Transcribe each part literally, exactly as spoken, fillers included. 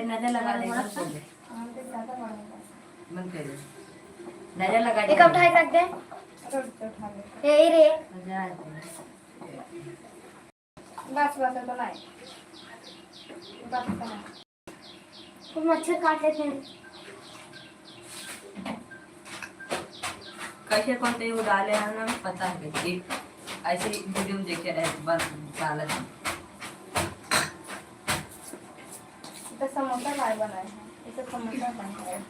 नजर लगा दे, बंद कर दे। बंद कर दे। नजर लगा दे। एक उठा के रख दे। ए, ए रे। नजर आ दे। बस, बस, इतना ही। बस, इतना। तो मच्छर काट लेते हैं। कैसे कौन तो वो डाले हैं ना, पता है कि ऐसे ही वीडियो में देखे रहे, बस डालत हैं। इधर समोसा भाई बनाए हैं, इधर समोसा बनाए हैं।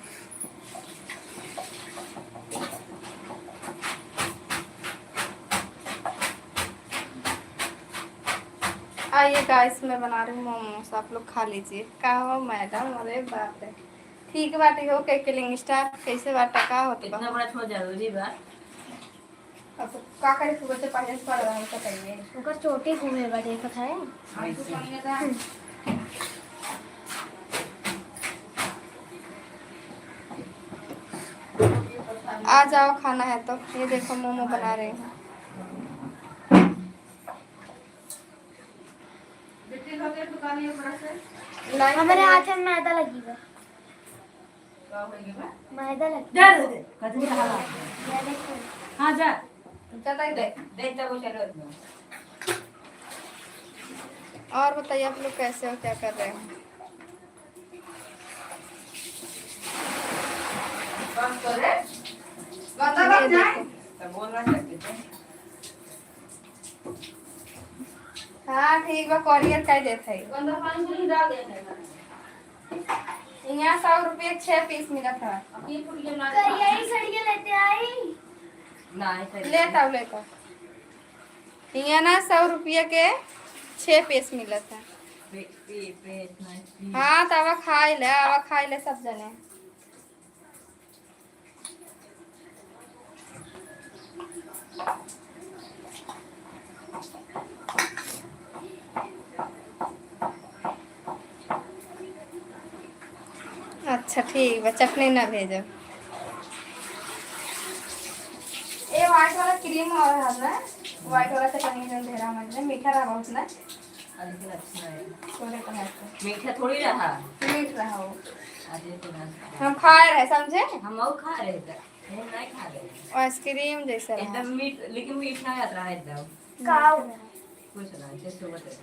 आइए गाइस, मैं बना रही हूँ मोमोज, आप लोग खा लीजिए। का हो मैडम, अरे बाप रे, ठीक बाटे हो। के किलिंग स्टार, कैसे बाटा, का होत बा? इतना बड़ा छोड़ जरूरी बा। अब का करे, सुबह से पहले से पड़ रहा है, बताइए। ओकर चोटी घूमे बा, देखत है। आ जाओ, खाना है तो। ये देखो, मोमो बना रहे हैं। हमारे हाथ में मैदा लगी है। मैदा लग जा दे दे, कथी रहा? हाँ, जा। जा दे दे, दे दे, वो चलो। और बताइए, आप लोग कैसे हो, क्या कर रहे हो? बंद कर रे। गंदा बात नहीं। तो बोलना चाहिए। हाँ, ठीक बा, courier कर देत है। गंदा पानी पूरी डाल देत है। यहाँ सौ रुपये छह piece मिलत है। अब ये फूट गया ना। करिया ही सड़िया लेते आई। ना, ऐसे लेता हूँ, लेता। यहाँ ना सौ रुपये के छह piece मिलत है। पे-, पे-, पे-, इतना है। हाँ, तो आवा खाई ले, आवा खाई ले सब जने। अच्छा, ठीक बा, चटनी ना भेजब। ए, white वाला cream और है ना, white वाला चटनी जौन ढेरा मत ले, मीठा रहा बहुत ना। आ, लेकिन अच्छा है। थोड़े कम है तो। मीठा थोड़ी रहा। मीठ रहा हो। अरे तो ना। हम खाए रहे, समझे? हम और खा रहे थे। हम नहीं खा रहे। Ice cream जैसा रहा। एकदम मीठ, लेकिन मीठ ना आता है एकदम। काऊ। कुछ ना, जैसे होता है।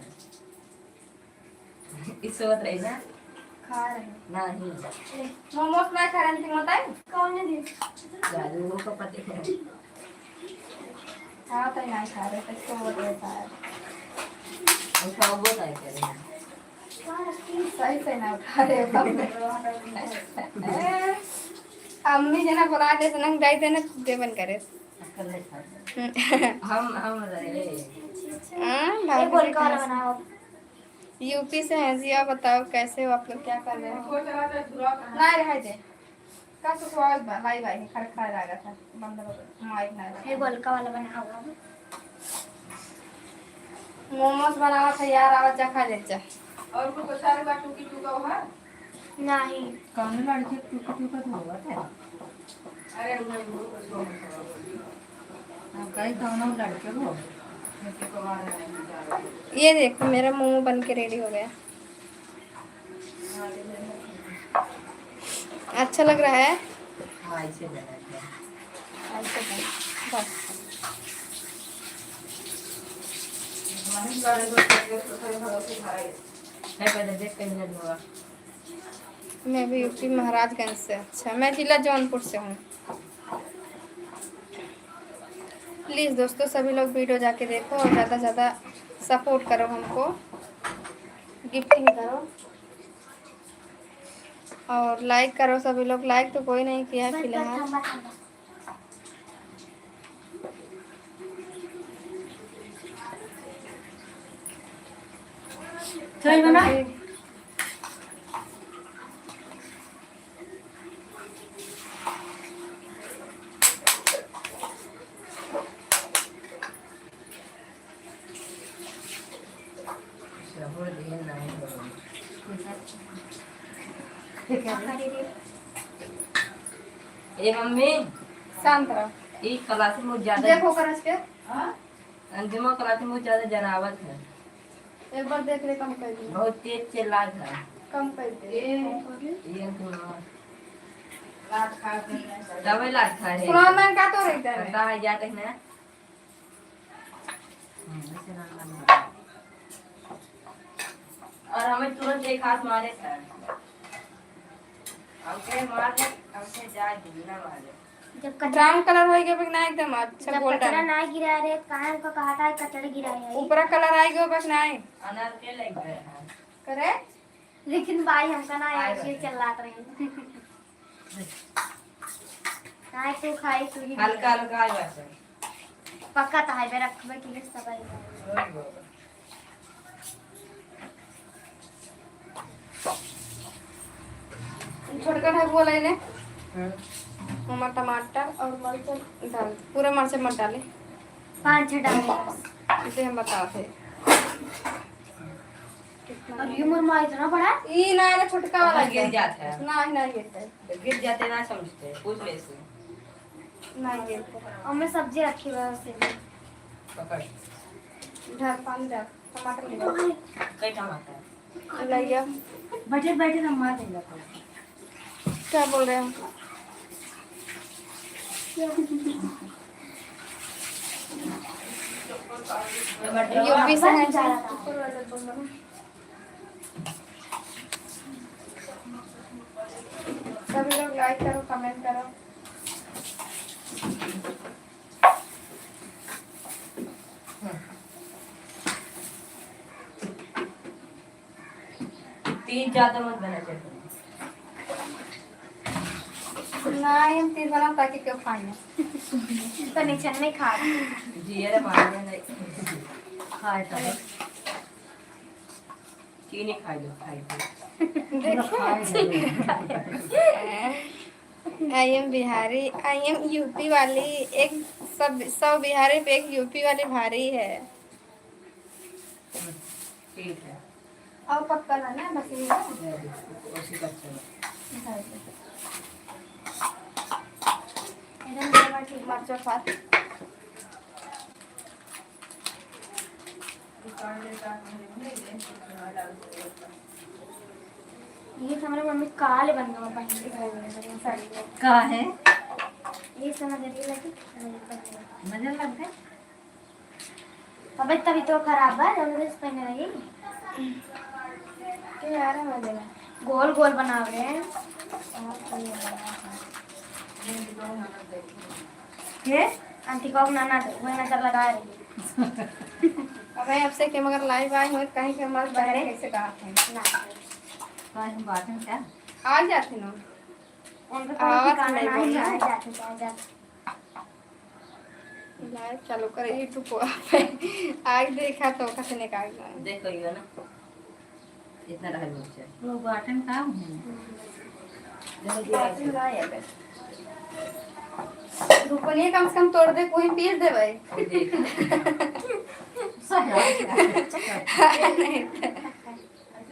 इस होत रही ना? खा रहे। नहीं। मोमोज ना खा रहे थे, बताई? कौन है दी? जादू वो का पति है। हाँ, तो नहीं खा रहे, तो इसको वो देता है। हम खाओ, वो नहीं करेंगे। सही से ना खा रहे, बाप रे। अम्मी जना बोला दे, सनंग डाई देना, देवन करे। हम, हम रहे। हाँ, ये भाभी गोलका वाला बनाओ। यूपी से हैं जी, आप बताओ कैसे हो आप लोग, क्या कर रहे हो? ना रहे दे। का सुखवाल बा, लाई बाई, खर खर लागत है, बंद हो गया, माइक ना लगा। ये गोलका वाला बनाओ अब। मोमोज बनावा था यार, आवा जा खा ले जा। और कुछ अच्छा लगा टूकी टूका हुआ? नहीं। कौन लड़की टूकी टूका तो हुआ था? अरे, हम कहीं कौनो लड़के हो। ये देखो, मेरा मोमो बन के रेडी हो गया। अच्छा लग रहा है? हाँ, ऐसे बना है। ऐसे बना, बस। है, पहले देख के मिनट हुआ। मैं भी यूपी महाराजगंज से। अच्छा, मैं जिला जौनपुर से हूँ। प्लीज दोस्तों, सभी लोग वीडियो जाके देखो और ज़्यादा से ज़्यादा सपोर्ट करो हमको, गिफ्टिंग करो और लाइक करो सभी लोग। लाइक तो कोई नहीं किया है फिलहाल। चल बना। ए मम्मी, शांत रह। ई क्लास में ज्यादा देखो करस के। हाँ? अंजुमा क्लास में ज्यादा जनावत है। एक बार देख ले, कम कर दे। बहुत तेज चिल्लात है। कम कर दे। ए, कम कर दे। ये तो लात खा के नहीं सही। दवाई लात खा है। सुना ना का तो रहता है। पता है, जाते हैं ना। हम्म, ऐसे ना, ना, ना। और हमें तुरंत एक हाथ मारे था। हमके मार ले, हमके जाए, ना मारे। जब कचरा, ब्राउन कलर होई गयो बा कि ना, एकदम अच्छा जब गोल्डन। कचरा ना गिरा रहे, काहे हमको कहा था कचरा गिरा है? ऊपरा कलर आई गयो बा कि ना? अनार के लग गए हैं। करे? लेकिन भाई हमका ना आए यार, बस। ये चिल्लात रहे। काहे तू खाई, तू ही हल्का, हल्का आए बस। पक्का तो है, बेरा रखबे के लिए सब आई। छोटका ढाबुआ ले ले। हम्म। ओमा टमाटर और मरचा डाल, पूरा मरचा मत डाले। पाँच छह डाले बस। इसे हम बताते हैं। कितना अब ये मुरमा इतना बड़ा? ई ना, ये छोटका वाला गिर जाता है। ना, ना गिरता है। तो गिर जाते ना समझते, पूछ ले इससे। ना गिरता है। और मैं सब्जी रखी हुई है उसे भी। पकड़। धर, पानी डाल। टमाटर ले लो। कई टमाटर? ले गया। बैठे बैठे हम मार देंगे आपको। क्या बोल रहे हो? यूपी से हैं। सभी लोग लाइक करो, कमेंट करो। तीन ज्यादा मत बना चाहिए। नहीं, हम तीन बना ताकि क्यों खाए ना। तो नीचे नहीं खा। जी, अरे मार नहीं खाए तो। चीनी खाई लो, खाई लो। देखो, खाई लो। I am बिहारी, I am यूपी वाली। एक सब, सौ बिहारी पे एक यूपी वाली भारी है। ठीक है। और पक्का ना, ना, बस ये है। दे दो, उसी का चलो। एकदम मरचा फात। ये तो हमारे मम्मी काले बन गए, पहन के गए हुए हैं, बढ़िया साड़ी में। का है? ये समझ रही है कि नजर लग गए। तबीयत, तबीयत तो खराब बा, जब से पहने रही। के यार, मजे में गोल गोल बनावे। के? आंटी को अपना ना दे, वही नजर लगा रही। अबे, आपसे के मगर लाइव आए हुए, कहीं के मत बहरे कैसे कहा थे? ना। कहीं बात है क्या? आ जाते ना। उनका कोई आवाज ठिकाना नहीं नहीं बोलना है, है। आ जाते, आ जाते। लाइव चालू करे YouTube पे। आज देखा तो कसे निकाल रहा है। देखो ये ना, इतना रहा मिर्चा। वो बाटन का है? देखो, बाटन ना है बस। रुपनिया कम से कम तोड़ दे, कोई पीस दे भाई। वो देख। सही है। अच्छा,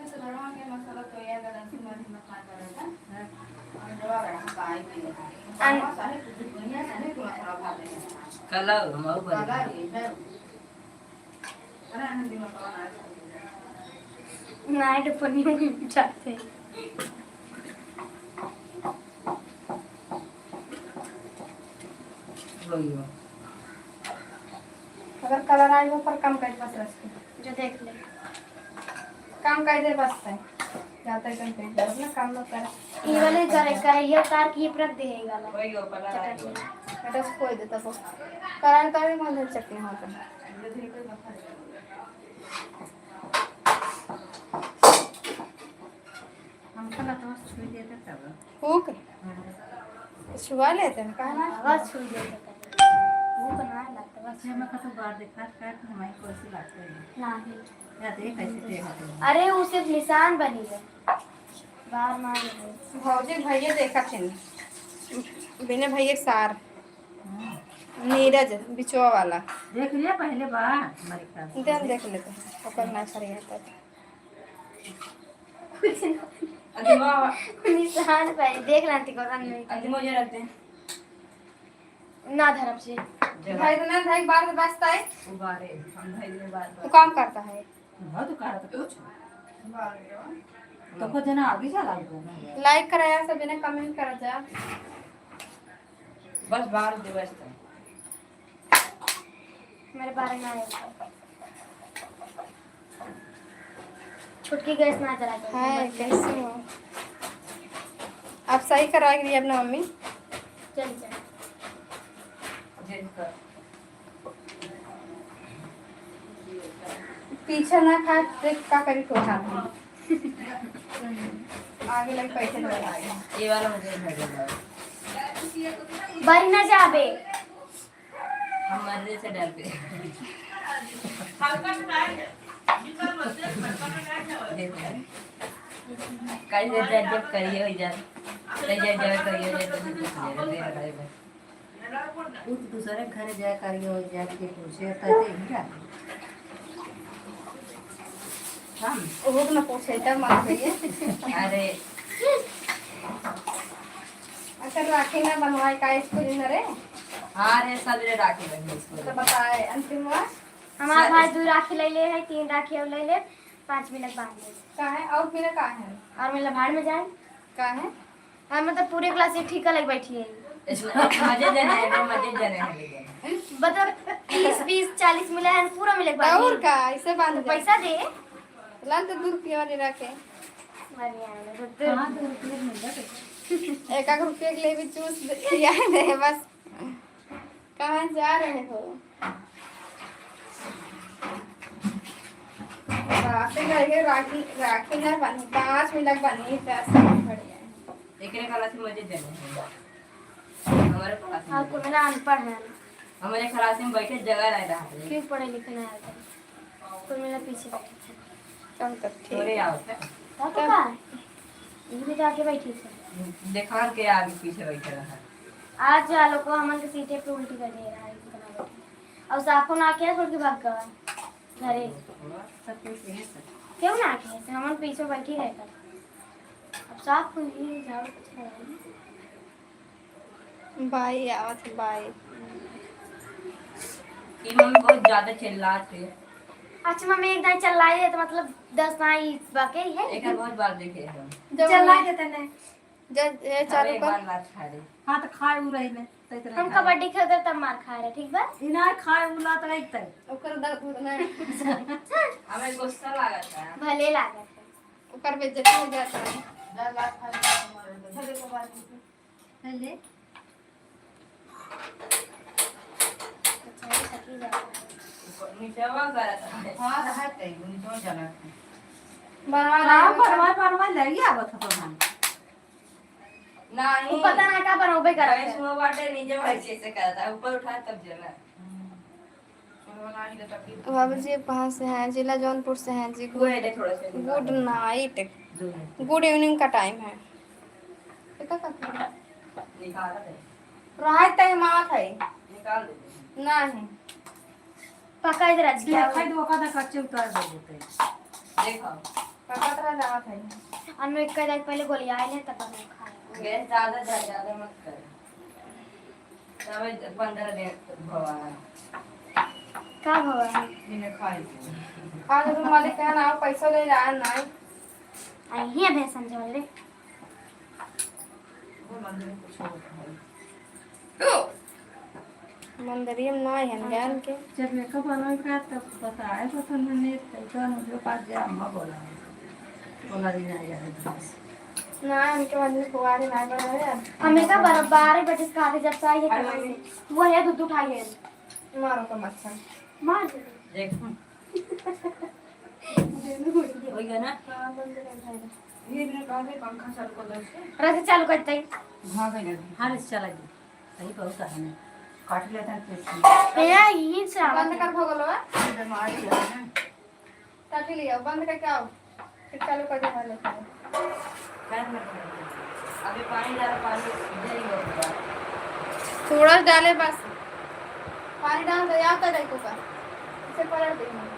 तो गरम के मसाला तो यार गरम से मसाला। हाँ। और दवा गरम का आई के। अन- मसाला सारे कुछ दुनिया सारे के मसाला खा रहे हैं। कला हम और काला बने। ये है। अरे, हम भी मसाला ना खाते। ना, ये तो पनीर भी चाहते हैं। वही हो। अगर कलर आए हो पर कम कर बस रस के। जो देख ले। कम कर दे बस है। जाते कम कर दे, अपना काम मत कर। ये वाले करे, करैया उतार के ये रख दे है ये वाला। वही हो, कलर आए हो। चटनी। बेटा उसको दे तब। कलर तो भी मत चटनी होता है। हमको लगा तो छुई देता तब। हुक? हाँ। छुआ लेते हैं, कहा ना? आवाज छुई देता तब। हुक ना लगता, बस। जब मैं कतो बार देखा, काट हमारी कुर्सी लगते हैं। नहीं। या देख कैसे टेढ़ा टेढ़ा। अरे, वो सिर्फ निशान बनी है। बार मार रहे। भौजी भैया देखा थे। बिना भैया के सार। हाँ। नीरज, बिचवा वाला। देख लिया पहले बार, हमारे ख्याल से। दे, हम देख लेते हैं, ओकर ना सही आता है। अदिमा। निशान पे देख लेती, कोरन में। अदिमा जे रखते हैं। ना धरम से। जरा। भाई तो ना, भाई बार में बचता है। वो बार है, हम भाई में बार तू बार। काम करता है। बहुत तो कहा था कुछ। तो को जना आगे चला गया। Like कराया सब जने, comment करा जा। बस बार दिवस था। मेरे बारे में आया था। छुटकी गैस ना जला के। हाय, कैसे हो? आप सही करवा के दिए अपना मम्मी। चल, चल। पीछे ना खा, देख का करी तो खा। आगे लग पैसे लगा। ये वाला मुझे नहीं देगा। बारी ना जाबे। हम मर्रे से डर गए। कैसे जब जब करिए हो जाए, कैसे जब करिए हो जाए, तो कुछ नहीं रहते हैं भाई बस। उ तो दूसरे के घरे जाए करिए हो जाए के पूछे, कहते हैं क्या? हम? ओहो के ना पूछे, तब मार करिए। अरे। अच्छा, राखी ना बनवाए का स्कूल में रे? हाँ रे, सब रे राखी बनी स्कूल तो में। बताए, अंतिम बार? हमार सर भाई दू राखी ले ले है, तीन राखी और ले ले, पाँच मिनट बांध ले। का है? और मेरा का है? और मेरा भाड़ में जाए। का है? हाँ, मतलब पूरे class एक ठीका लग बैठी है। इसमें मजे देने हैं, मजे देने हैं, लेकिन। मतलब तीस, बीस, चालीस मिला है, पूरा मिले के बाद और में। का, ऐसे बांध तो दे। पैसा दे। लान तो दू रुपया वाले रखे। बढ़िया है, तो दे। हाँ, दो रुपये मिल जाते। एक आध रुपये के लिए भी चूस दे, किया है बस। कहाँ जा रहे हो? राखी का ये राखी, राखी ना बनी, पाँच मिनट बनी, दस मिनट बढ़िया है। एकरे गला से मजे देने हैं। हमारे पास में आपको मेरा अनपढ़ है। हमारे क्लास में बैठे जगह रह रहा है। क्यों पढ़े लिखे ना आते? तो मेरा पीछे बैठे थे। चल तब ठीक थोड़े है। आओ। तब तो का? ये भी तो आके बैठी थे। देखा के आगे पीछे बैठे रहा। आज वालों को हमन के सीटें पे उल्टी कर दे रहा है, इतना बैठे। और साफो ना किया, छोड़ के भाग गवा घरे। सब कुछ यही सब। क्यों ना किया? हमन पीछे बैठी रहता। अब साफ हुई, झाड़ू पोछा लगा। बाई आवत है, बाई। ई मम्मी बहुत ज्यादा चिल्लात है। अच्छा मम्मी, एक दाई चिल्लाई है तो मतलब दस दाई बाकी है। एकर बहुत बार देखे हैं। जब चिल्लाई देते नहीं। जब ये हम चालू एक कर। बार लात खा रही। हाँ, तो खाए उ रही में, तो इतना हम खाए। कबड्डी खेलते तब मार खाए रहे, ठीक बा? इनार खाए उ लात रही तय। ओकर दर्द होत नहीं। हमें गुस्सा लागत है। भले लागत है। ओकर बेइज्जती हो जाता है। जा लात खा ले, मार दे। चले को बात नहीं। पहले। अच्छा, ये सकी जाता है। नीचवा गलत है। हाँ, रहत है, नीचवा गलत है। बनवा हाँ, रहे हो बनवा, बनवा, ले ही आवत हो प्रधान। नहीं। ऊपर तना का बनोबे करत है। गैस में बाटे, नीचे वाले से करता है, ऊपर उठा तब जला। बाबूजी कहाँ से हैं? जिला जौनपुर से हैं जी। वो है, थोड़ा सा निकाल। Good night। Good evening का time है। देखा का? निकाल दे। रहे तय मात है। निकाल दे। नहीं। पका इधर अच्छी देखा है। तो ओका तो कच्चे उतार दे देते। देखो। पका तो रह जात है। हम एक कदर पहले गोली आए ले तब हम खाए। गैस ज्यादा, ज्यादा, ज्यादा मत कर। तबे पंद्रह दिन भवा है। का भवा है? बिना खाए के। आज तो मालिक कहना, "आओ, पैसा ले जा, ना।" आई ही अबे समझा ले। वो मंदिर में कुछ और है। मंदिरिया में ना है, ज्ञान के। जब मेकअप वाला का तब बताए तो तुमने नहीं, तो हम जो पास जा, अम्मा बोला। बोला नहीं, नहीं, नहीं। ना, इनके बाद में कुआरे ना बना है। हमेशा बारह, बारह बजे से कहा थे, जब से आई है, अरे तब से। वो है, दूध उठाई है। मारो तो मच्छर। मार दे। देख। हो गया ना? हाँ, बंद कर दे। ये मेरे काम में पंखा चालू कर दो इसको। रस चालू करते ही। हाँ, भाई, लगी। हाँ, रस चला गई। सही बहुत है ना। काट लेता है पेट में। ए, यही से बंद कर भगलो, हाँ? ये बीमारी है ना। काट लिया, बंद करके आओ। फिर चालू कर दे, हाँ, लेके आओ। अभी पानी डालो, पानी इधर ही होगा। थोड़ा डाले बस। पानी डाल दो, या तो देखो का। इसे पलट देना।